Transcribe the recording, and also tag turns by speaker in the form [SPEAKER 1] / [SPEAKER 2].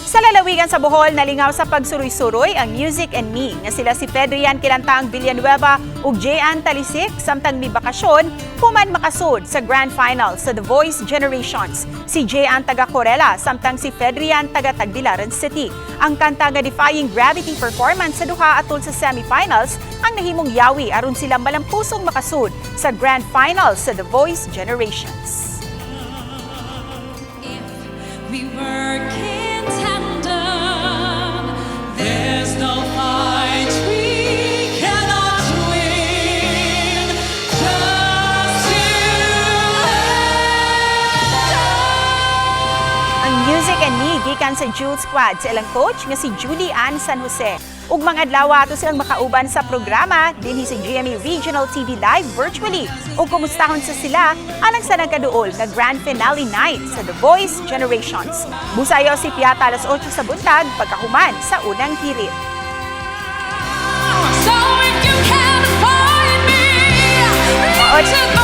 [SPEAKER 1] Sa lalawigan sa Bohol, nalingaw sa pagsuroy-suroy ang Music and Me nga sila si Fedrian Kilantang Villanueva ug Jayan Talisik samtang mibakasyon human makasud sa Grand Final sa The Voice Generations. Si Jayan taga Corella samtang si Fedrian taga Tagbilaran City. Ang kanta nga Defying Gravity performance sa duha atol sa semifinals ang nahimong yawi aron sila malampusong makasud sa Grand Finals sa The Voice Generations.
[SPEAKER 2] If we work in tandem, there's no fight we cannot win. Just you and
[SPEAKER 1] Ang Music and Me gikan sa Jewel Squad sa ilang coach nga si Julie Ann San Jose. Ug mga adlaw ato silang makauban sa programa dinhi sa GMA Regional TV Live virtually. Ug kumustahon sa sila alang sa nagkaduol nga Grand Finale Night sa The Voice Generations. Busayo si Piata alas 8 sa buntag pagkahuman sa unang hirit.
[SPEAKER 2] So if you can't find me, look to